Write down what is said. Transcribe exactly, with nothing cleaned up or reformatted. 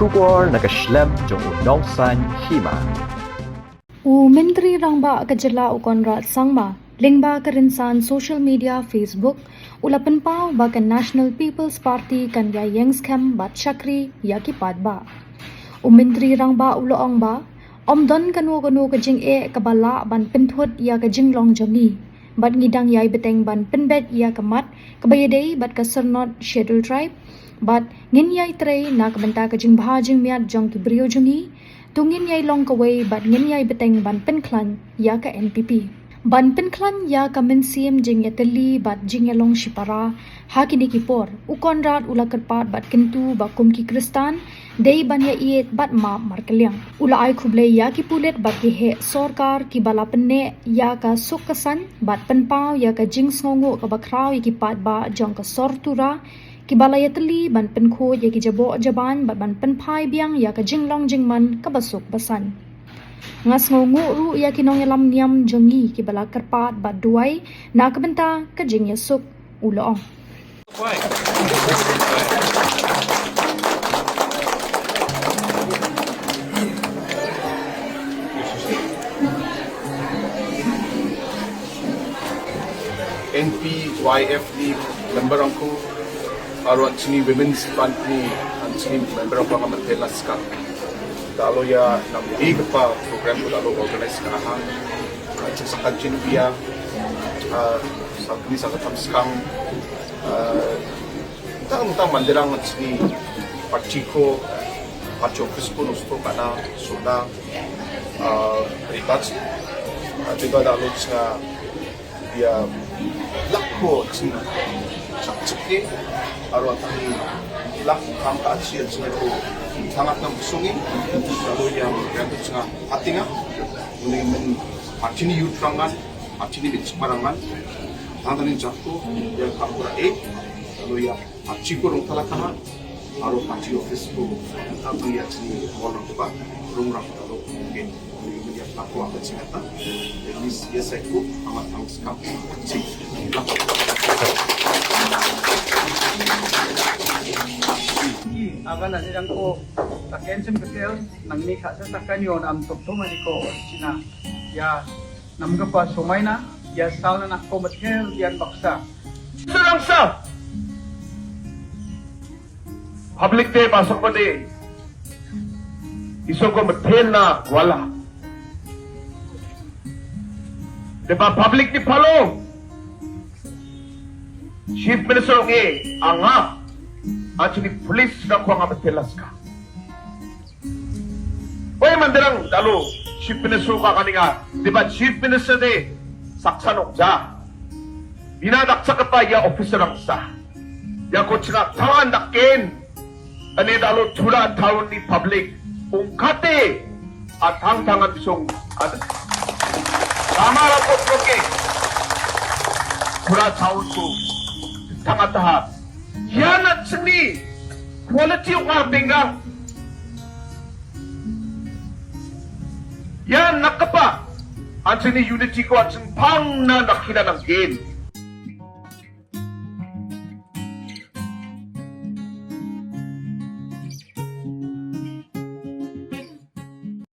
Khubor na ka shlem jong u Nongsaiñ Hima. U Myntri Rangbah ka jylla u Conrad Sangma, lyngba ka rynsan social media Facebook, u la pynpaw ba ka National People's Party kan ïa ïeng skhem bad shakri ïa ki paidbah. U Myntri Rangbah u la ong ba ym don kano kano ka jingeh kaba lah ban pynthut ïa ka jinglong jong ngi. Bad ngi dang ïai bteng ban pynbeit ïa ka mat kaba ïadei bad ka syrnod Scheduled Tribe. Bad ngin ïai trei na ka bynta ka jingbha jingmiat jong ki briew jong ngi. To ngin ïai long kawei bad ngin ïai bteng ban pynkhlaiñ ïa ka N P P. Ban pynkhlaiñ ïa ka mynsiem jingïatylli bad jingïalong shipara ha kine ki por, u Conrad u la kyrpad bad kyntu ba kum ki Khristan dei ban ïaieit bad map markylliang. U la ai khublei ïa ki pulit bad ki heh sorkar kiba la pynneh ïa ka suk ka saiñ bad pynpaw ïa ka jingsngewnguh kaba khraw ïa ki paidbah jong ka sor Tura kiba la ïatylli ban pynkhuid ïa ki jaboh jaban bad ban pynphai biang ïa ka jinglong jingman kaba suk ba saiñ. Nga sngewnguh ruh ïa ki nongïalam niam jong ngi kiba la kyrpad bad duwai na ka bynta ka jingïasuk, u la ong. N P Y F ni member angku, aro an chini women's fund ni an chini member angku nga mentel na skang. Da alo ïa nam di kapa program ko da alo organize kana ha. An chini sakan chini dia, ah, sakni sakatam skang, ah, tang tang mandirang an chini party ko, party office ko nosto kana, sona, ah, ribat, ah, tiba da alo chini ïa lak ko chini chak chike, aro tang lak tang ka chi chini ko tang tang sungi, lalu ïa yang chini atinga, uni men artini youth rangan, artini bit separangan, tang tang jatuh ïa kapura eh, lalu ïa Party ko rung tala kana, aro party office ko, tang ïa chini mall rung teba, rung rang talo, okay. Uni uni ïa pla ko akan singata, uni ïa sai ko, amat tang skam, chini. Akan ada yang ko, taken sim ketel, nang ni kasa takan yon am tok tok mani ko, China, ya. Namkapa somaina, ïa sal na ko mathel ïan baksa. Serang sa. Public te ba sok bade. Iso ko mathel na wala. Deba public ni palo. Chief Minister ngi anga. Anchini police na ko anga mathel laska. Oi mandirang dalu Chief Minister ka kaninga, deba Chief Minister de saksanok ja. Bina dak sakapa ïa officer ang sa. Ïa ko chira thawan dak ken. Ani dalu Tura town ni public. Ungkate atang tangan sung ad. Kamara pot roke. Tura town ko tangataha. Ïa na chini quality of our Bengal. Ïa na kapa, an chini unity ko an chini pang na na kila nang gen.